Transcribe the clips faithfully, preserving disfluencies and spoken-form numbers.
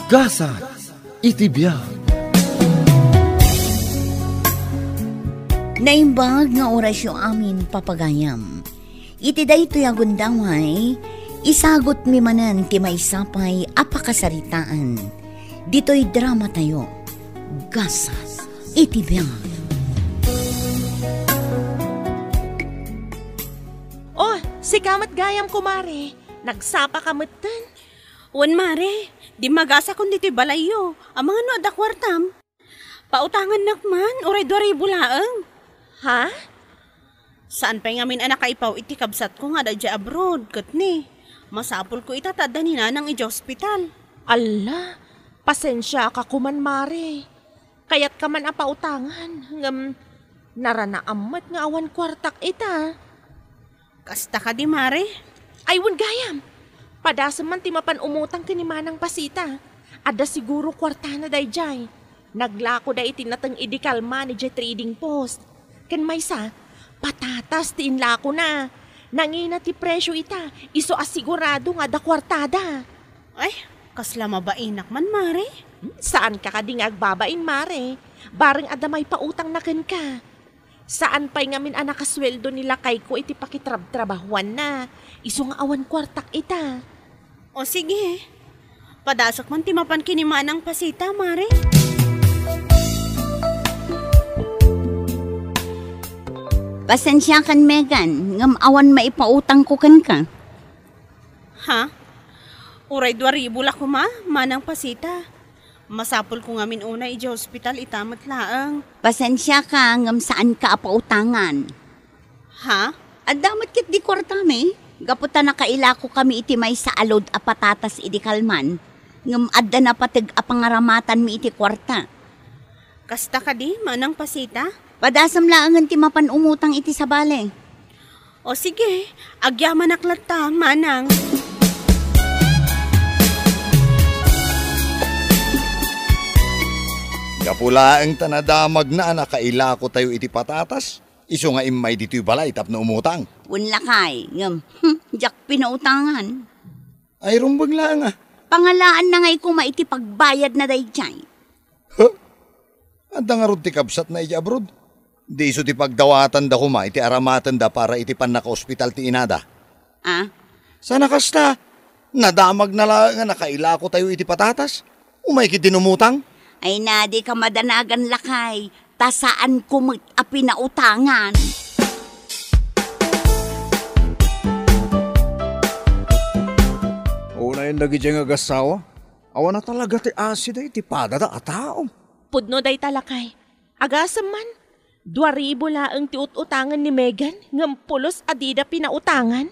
Gasat iti biag. Naimbag nga orasyo amin, papagayam. Iti daytoy a gundaway, isagutmi manen ti maysa pay a pakasaritaan. Ditoy dramatayo, Gasat iti biag. Oh, sika met gayam, kumare. Nagsapa ka metten? Wen, mare, dimmagasakon ditoy balayyo. Amangan no adda kuartam? Pautangannak man, uray dua ribu laeng. Ha? Saan pay ngamin a nakaipaw iti kabsatko nga adda idiay abroad, ket ni, masapulko ita ta adda ni Nanang idiay ospital. Alla, pasensiaka koman, mare. Kayatka man a pautangan, ngem naranaam met nga awan kuartak ita. Kasta kadi, mare? Ay, wen gayam. Padasem man ti mapan umutang ken ni Manang Pasita. Adda siguro kuartana daydiay. Naglakoda iti nateng idi kalman idiay trading post. Ken maysa, patatas ti inlakona. Nangina ti presio ita, isu a sigurado nga adda kuartada. Ay, kasla mabainak man, mare. Hmm, saanka kadi nga agbabain, mare? Bareng adda maipautangna kenka. Saan pay ngamin a nakasueldo ni lakayko iti pakitrabtrabahuanna. Isu nga awan kuartak ita. O sige, padasek man ti mapan ken ni Manang Pasita, mare. Pasensiakan, Megan, ngem awan maipautangko kenka. Ha? Uray dua ribu la koma, Manang Pasita. Masapulko ngamin unay idiay ospital ita met laeng. Pasensiaka, ngem saanka a pautangan. Ha? Adda met ketdi kuartami, gapu ta nakailakokami iti maysa a load a patatas idi kalman, ngem adda napateg a pangaramatami iti kuarta. Kasta kadi, Manang Pasita? Padasem laengen ti mapan umutang iti sabali. O sige, agyamanak latta, Manang. Gapu laeng ta nadamagna a nakailakotayo iti patatas, isu nga immay ditoy balay tapno umutang. Wen lakay, ngem, hmm, diak pinautangan. Ay, rumbeng laeng a. Pangalaanna ngay koma iti pagbayadna daydiay. Huh? Adda ngarud ti kabsatna idiay abroad? Di isu ti pagdawatanda koma iti aramatenda para iti pannakaospital ti inada? Ah? Sana kasta, nadamagna laeng a nakailakotayo iti patatas. Umay ketdin umutang? Ay na, dika madanagan, lakay, ta saanko met a pinautangan. Unayen dagidiay nga agassawa, awan a talaga ti asida iti padada a tao. Pudno dayta, lakay. Agasem man, dua ribu laeng ti ut-utangen ni Megan, ngem pulos a dida pinautangan.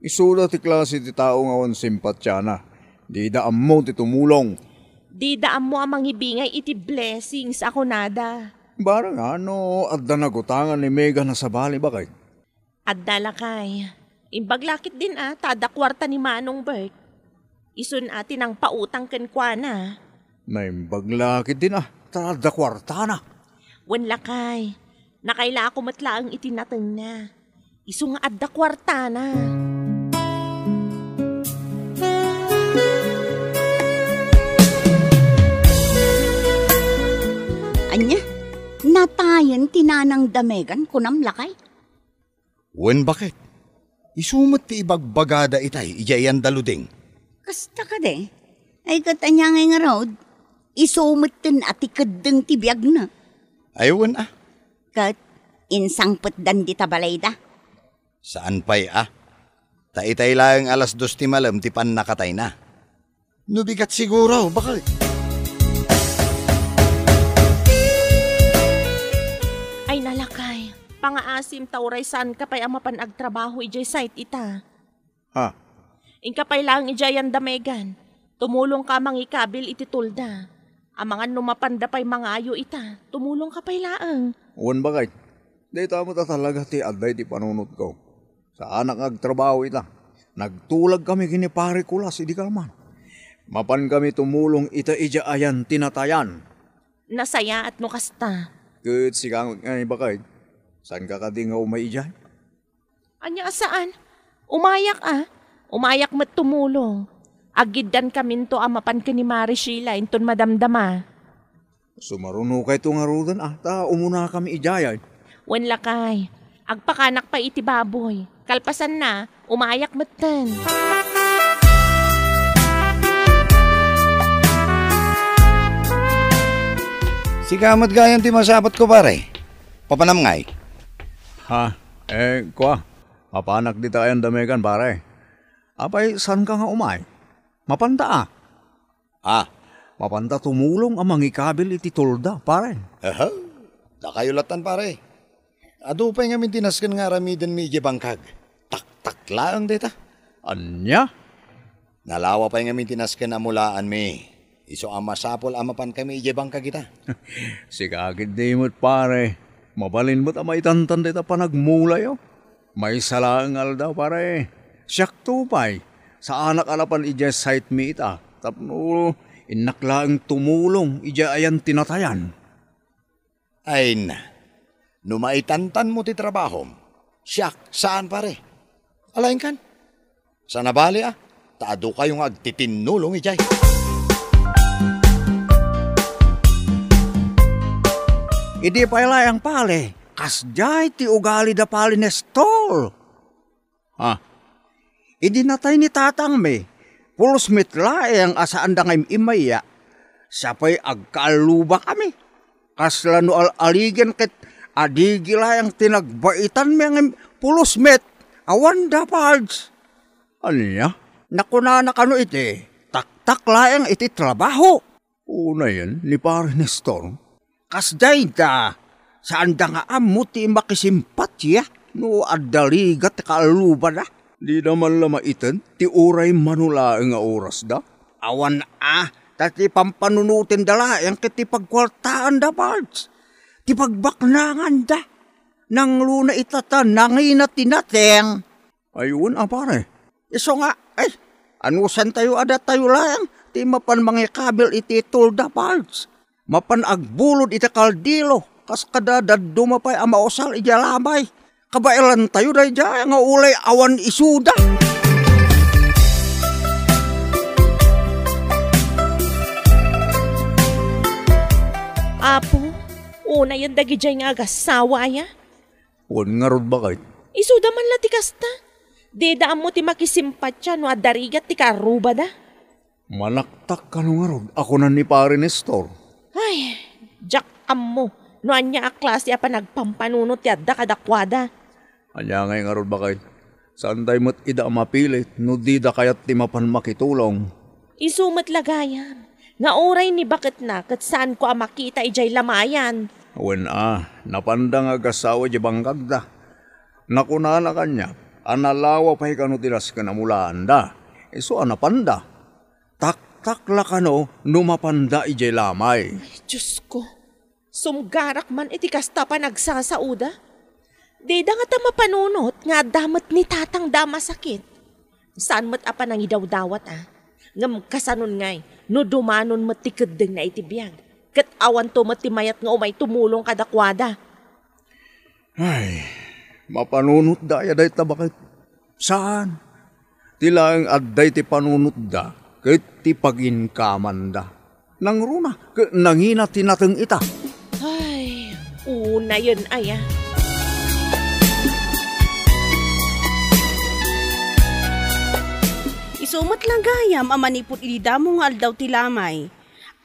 Isuda ti klase ti tao nga awan simpatiana. Dida ammo ti tumulong. Dida ammo a mangibingay iti blessings a kunada. Bareng a no adda nagutangan ni Megan a sabali, baket? Adda, lakay. Imbag la ketdin a ta adda kuarta ni Manong Bert. Isun a ti nangpautang kenkuana. Naimbag la ketdin a ta adda kuartana. Wen, lakay. Nakailako met laeng iti natengna. Isu nga adda kuartana. Ania? Natayen ti nanang da Megan, kunam, lakay? Wen, baket. Isu met ti ibagbagada itay idiay ayan da Luding. Kasta kadi? Ay, ket ania ngay ngarud? Isu metten a ti keddeng ti biagna. Ay, wen a. Ket insangpetdan dita balayda? Saan pay a. Ta itay laeng alas dos ti malem ti pannakatayna. No bigat siguro, baket? Ay, nalakay. Pangaasim ta uray saanka pay a mapan agtrabaho idiay site ita. Ha? Inka pay laeng idiay ayan da Megan. Tumulongka a mangikabil iti tolda. Amangan no mapanda pay mangayo ita, tumulongka pay laeng. Wen, baket. Dayta met a talaga ti adda iti panunotko. Saanak nga agtrabaho ita. Nagtulagkami ken ni Pare Kulas idi kalman. Mapankami tumulong ita idiay ayan ti natayan. Nasayaat no kasta. Ket sika ngay, baket, saanka kadi nga umay idiay? Ania a saan? Umayak a. Umayak met tumulong. Aggiddankaminto a mapan ken ni Mare Sheila inton madamdama. Sumarunokayto ngaruden a, ta umunakami idiay. Wen lakay, agpakanak pay iti baboy. Kalpasanna, umayak metten. Sika met gayam ti masapatko, pare. Papanam ngay? Ha? Eh, kua, mapanak dita ayan damegan, pare. Apay, saanka nga umay? Mapanta a. Ah, mapanta tumulong a mangikabil iti tolda, pare. Aha, dakayo lattan, pare. Adu pay ngamin ti nasken nga aramidenmi idiay bangkag. Taktak laeng dayta. Ania? Nalawa pay ngamin ti nasken a mulaanmi. Isu a masapul a mapankami idiay bangkag ita. Sika ketdi met, pare. Mabalin met a maitantan dayta panagmulayo. Maysa laeng aldaw, pare. Siakto pay. Saanak a napan idiay site mi ita. Tapno innak laeng tumulong idiay ayan ti natayan. Ay na, no maitantanmo ti trabahom, siak, saan, pare? Alaingkan? Saan a bali a, ta adu kayo nga agtitinnulong idiay. Idi pay laeng, pare, kasdiay ti ugali da, pare Nestor. Ha? Idi natay ni tatangmi, pulos met laeng a saanda nga im-immay. Siak pay agkaalluba kami. Kasla no al-aligen ket adigi laeng ti nagbaitanmi ngem pulos met, awan da, Pards. Ania? Nakunana kano iti, taktak laeng iti trabaho. Unayen ni Pare Nestor. Kasdayta, saanda nga ammo ti makisimpatya no adda rigat ti kaallubada. Dida man la maited ti uray mano laeng nga orasda. Awan a, ta ti pampanunotenda laeng ket ti pagkuartaanda, Pards. Ti pagbaknanganda. Nangruna ita ta nangina ti nateng. Ay, wen a, pare. Isu nga, ay, anusantayo a datayo laeng ti mapan mangikabil iti tolda, Pards. Mapan agbulod iti kaldero, kas kada dadduma pay a mausal idiay lamay. Kabaelantayo daydiay nga ulay awan isuda. Apo, unayen dagidiay nga agassawa aya? Wen ngarud, baket. Isuda man la ti kasta. Dida ammo ti makisimpatya no adda rigat ti kaarrubada. Manaktak kano ngarud a kunan ni Pare Nestor. Ay, diak ammo no ania a klase a panagpampanunot ti adda kadakuada. Ania ngay ngarud, baket? Saanday met ida a mapilit no dida kayat ti mapan makitulong. Isu met la gayam, nga uray ni baketna ket saanko a makita idiay lamayan. Wen a, napanda nga agassawa idiay bangkagda. Nakunana kaniak a nalawa pay kano ti nasken a mulaanda. Isu a napanda. Taktak la kano no mapanda idiay lamay. Ay, Diosko. Sumgarak man iti kasta a panagsasaoda. Dida ngata mapanunot nga adda met ni tatangda a masakit. Saan met a panangidawdawat a. Ngem kasanon ngay no dumanon met ti keddengna iti biag, ket awanto met ti mayat nga umay tumulong kadakuada. Ay, mapanunotda aya dayta, baket? Saan. Ti laeng adda iti panunotda ket ti paginkamanda. Nangruna ket nangina ti nateng ita. Ay, unayen aya. Isu met la gayam a manipud idi damo nga aldaw ti lamay.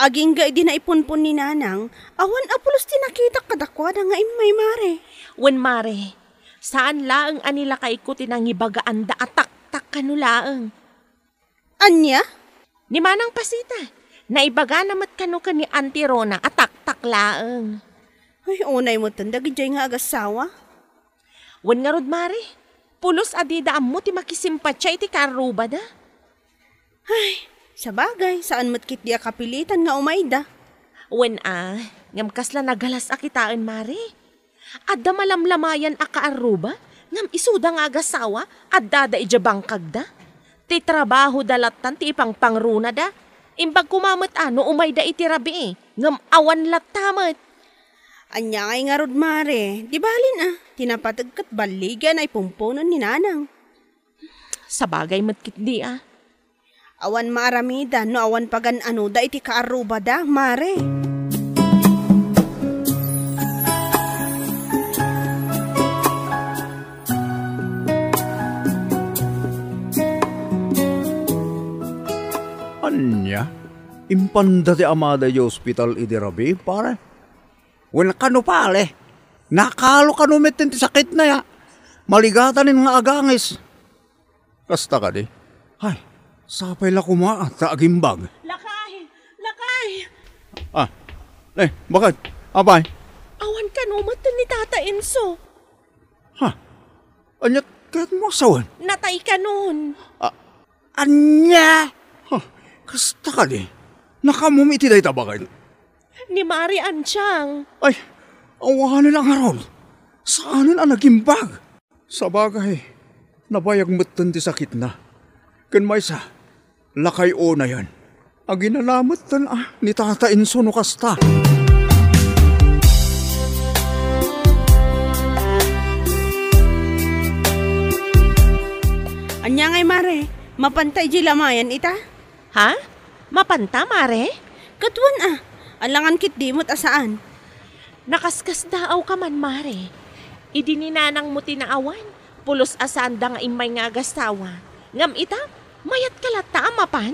Agingga idi naipunpon ni Nanang, awan a pulos ti nakitak kadakuada nga immay, Mare. Wen, Mare, saan laeng a nilakayko ti nangibagaanda a taktak kano laeng. Ania? Ni Manang Pasita, naibagana met kano ken ni Auntie Rona a taktak laeng. Ay, unay metten dagidiay nga agassawa. Wen ngarud, Mare, pulos a dida ammo ti makisimpatya iti kaarrubada. Ay, sabagay, saan met ketdi a kapilitan nga umayda. Wen a, ngem kasla nagalas a kitaen, Mare. Adda malamlamayan a kaarruba, ngem isuda nga agassawa, addada idiay bangkagda. Ti trabahoda lattan ti ipangpangrunada. Imbag koma met a no umayda iti rabii, ngem awan latta met. Ania ngay ngarud, Mare? Di balin a, ti napateg ket balligen a ipumpunen ni Nanang. Sabagay met ketdi a. Awan maaramidan no awan pagan-anoda iti kaarrubada, Mare. Ania? Impanda ti amada idiay ospital idi rabii, pare? Wen kano, pare? Nakalo kano met ti sakitna, ya? Maligatanen nga agangis. Kasta kadi? Ay, sapay la koma ta agimbag. Lakay! Lakay! Ah, eh, bakit? Apay? Awan kano met ni Tata Enzo. Ha? Ania kayatmo a sawen? Natay kanon. Ah, ania? Ha, kasta kadi? Nakaammomi iti dayta, bakit? Ni Mari Anchang. Ay, awanen a ngarud. Saanen a nagimbag. Sabagay, nabayag metten ti sakitna. Ken maysa, lakay unayen. Aginana metten a ni Tata Enzo no kasta. Ania ngay, Mare? Mapanta idiay lamayan ita? Ha? Mapanta, Mare? Ket wen a, alangan ketdi met a saan. Nakaskasdaawka man, Mare. Idi ni nanangmo ti naawan, pulos a saanda nga immay nga agasawa. Ngem ita, mayatka latta a mapan?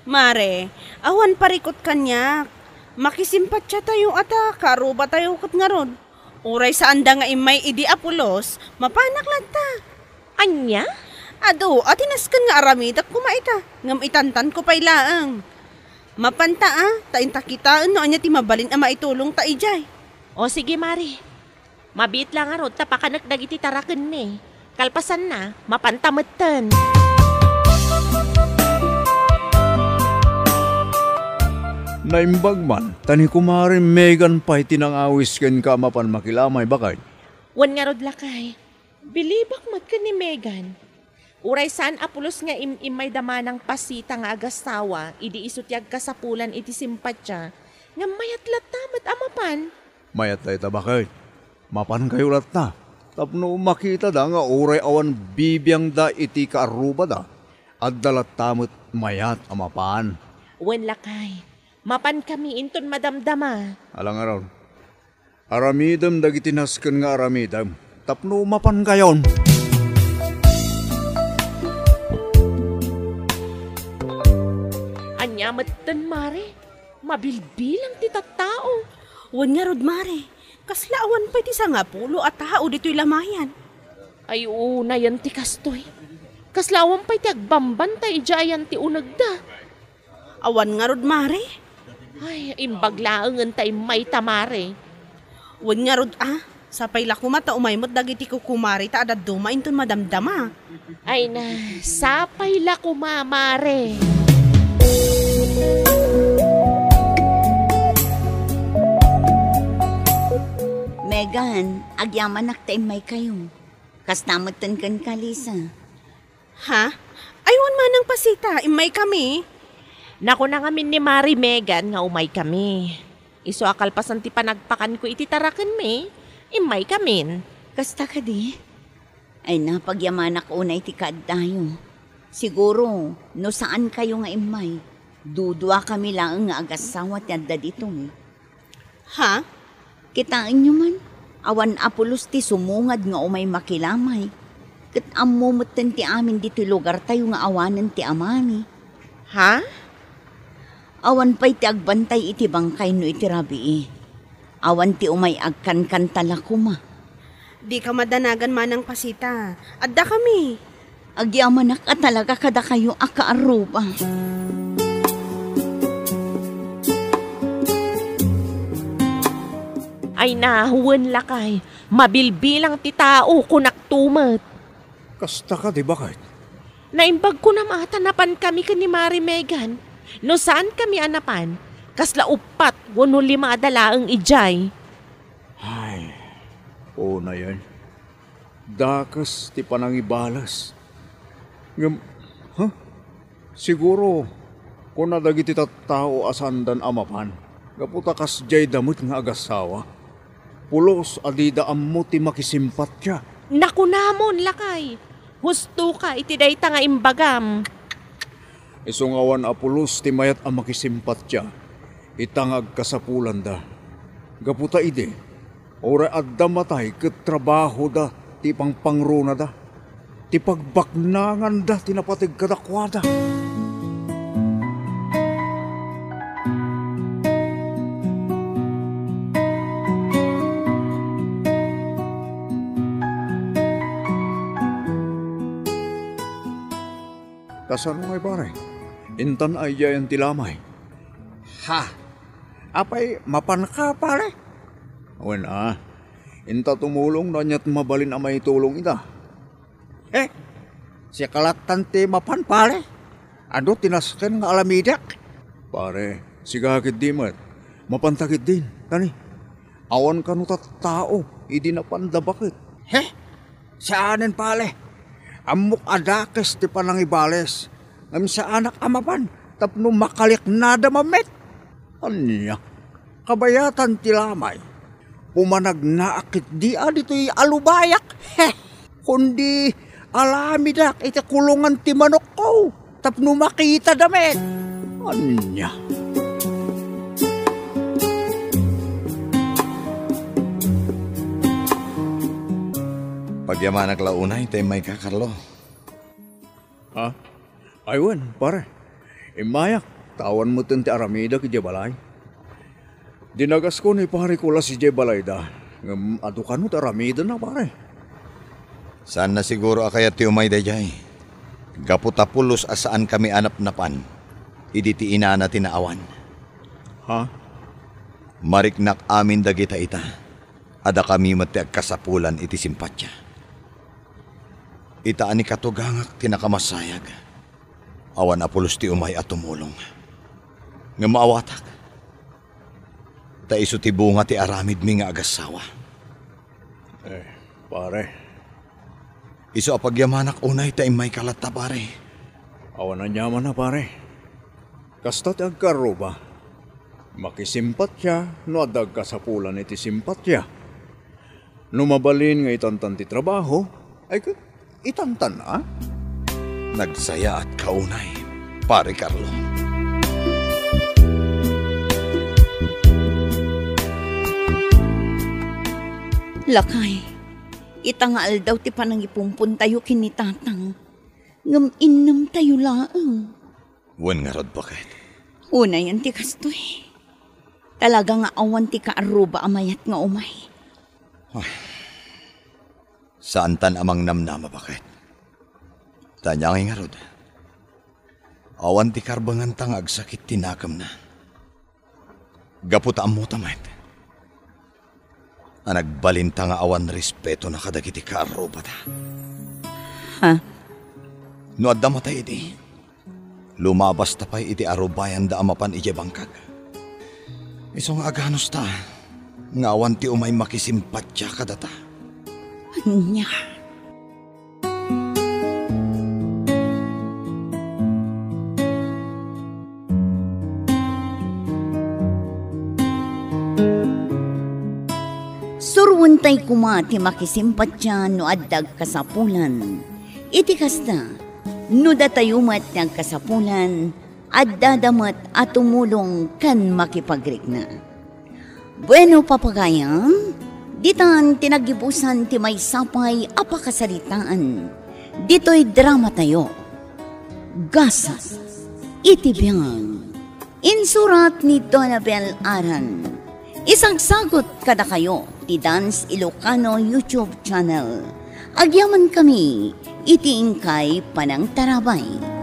Mare, awan parikut kaniak. Makisimpatiatayo a ta kaarrubatayo ket ngarud. Uray saanda nga immay idi a pulos, mapanak latta. Ania? Adu a ti nasken nga aramidek koma ita, ngem itantanko pay laeng. Mapanta a, ta inta kitaen no ania ti mabalin a maitulongta idiay. O sige, Mare. Mabiit la ngarud ta pakanek dagiti tarakenmi. Kalpasanna, mapanta metten. Naimbag man, ta ni Kumare Megan pay ti nangawis kenka a mapan makilamay, bakay? Wen ngarud, lakay. Bilibak met ken ni Megan. Uray saan a pulos nga im-immay da Manang Pasita nga agasawa idi isu ti agkasapulan iti simpatia, ngem mayat latta met a mapan. Mayat dayta, baket. Mapankayo latta tapno makitada nga uray awan bibiangda iti kaarrubada, adda latta met mayat a mapan. Wen, lakay, mapankami inton madamdama. Ala ngarud, aramidem dagiti nasken nga aramidem tapno mapankayon. Ania metten, Mare? Mabilbilang ti tattao. Wen ngarud, Mare, kasla awan pay ti sangapulo a tao ditoy lamayan. Ay, unayen ti kastoy. Kasla awan pay ti agbambantay idiay ayan ti unegda. Awan ngarud, Mare? Ay, imbag laengen ta immayta, Mare. Wen ngarud a, sapay la koma ta umay met dagiti kukumarita a dadduma inton madamdama. Ay na, sapay la koma, Mare. Megan, agyamanak ta immaykayo. Kasta metten kenka, Lisa. Ha? Ay, wen, Manang Pasita, immaykami. Nakuna ngamin ni Mari Megan nga umaykami. Isu a kalpasan ti panagpakanko iti tarakenmi, immaykamin. Kasta kadi? Ay, napagyamanak unay ti kaaddayo. Siguro, no saankayo nga immay, duduakami laeng nga agassawa ti adda ditoy. Ha? Kitaenyo man, awan a pulos ti sumungad nga umay makilamay. Ket ammo metten ti amin ditoy lugartayo nga awanen ti amami. Ha? Awan pay ti agbantay iti bangkay no iti rabii. Awan ti umay agkankanta la koma. Dika madanagan, Manang Pasita. Addakami. Agyamanak a talaga kadakayo a kaarruba. Ay na, wen lakay, mabilbilang ti tao, kunakto met. Kasta kadi, baket? Naimbag kunam a ta napankami ken ni Mari Megan. No saankami a napan, kasla uppat wenno lima a dalaeng idiay. Ay, unayen. Dakes ti panangibales. Ngem, ha? Siguro, kuna dagiti tattao a saandan a mapan, gapu ta kasdiayda met nga agassawa. Pulos a dida ammo ti makisimpatya. Nakunamon, lakay! Hustoka iti dayta nga imbagam. Isu nga awan a pulos ti mayat a makisimpatya, ita nga agkasapulanda. Gapu ta idi, uray adda matay ket trabahoda ti ipangpangrunada, ti pagbaknanganda ti napateg kadakuada. Kasano ngay, pare? Intan a idiayen ti lamay. Ha? Apay, mapanka, pare? Wen a, inta tumulong no aniat mabalin a maitulong ida. Eh, sika lattan ti mapan, pare? Adu ti nasken nga aramidek? Pare, sika ketdi met. Mapanta ketdin, tani. Awan kano tattao idi napanda baket. He? Saanen, pare. Ammok a dakes ti panangibales. Ngem saanak a mapan tapno makaliknada met. Ania? Kabayatan ti lamay. Pumanagnaak ketdi a ditoy a lubayak. He! Kundi alamidak iti kulongan ti manokko tapno makitada met. Ania? Pagyamanak la unay ta immayka, Carlo. Ha? Ay wen, pare. Immayak, ta awan metten ti aramidek idiay balay. Dinagasko ni pare Kulas idiay balayda, ngem adu kano ti aramidenna, pare. Saanna siguro a kayat ti umay daydiay. Gapu ta pulos a saankami a napnapan, idi ti inana ti naawan. Ha? Mariknak amin dagita ita. Adda kami met ti agkasapulan iti simpatia. Ita a ni katugangak ti nakamasayag. Awan a pulos ti umay a tumulong. Ngem maawatak. Ta isu ti bunga ti aramidmi nga agassawa. Eh, pare. Isu a pagyamanak unay ta immayka latta, pare. Awan aniamanna, pare. Kasta ti agkaarruba. Makisimpatia no adda agkasapulan iti simpatia. No mabalin nga itantan ti trabaho, ay ket itantan a. Nagsayaatka unay, Pare Carlo. Lakay, ita nga aldaw ti panangipumpontayo ken ni Tatang, ngem innemtayo laeng. Wen ngarud, baket? Unayen ti kastoy. Talaga nga awan ti kaarruba a mayat nga umay. Ay, saantan a mangnamnama, baket? Ta ania ngay ngarud? Awan ti karbenganta nga agsakit ti nakemna. Gapu ta ammota met a nagbalinta nga awan respetona kadagiti kaarrubata. Ha? No adda matay idi, lumabasta pay iti arubayanda a mapan idiay bangkag. Isu nga aganusta nga awan ti umay makisimpatia kadata. Ania? Suroentay koma ti makisimpatia no adda agkasapulan. Iti kasta, no datayo met ti agkasapulan, addada met a tumulong ken makipagrikna. Bueno, papagayam, ditan ti naggibusan ti maysa pay a pakasaritaan ditoy dramatayo. Gasat iti biag. Insurat ni Donabel Aran. Isagsagut kadakayo ti Dance Ilocano YouTube channel. Agyamankami iti inkay panangtarabay.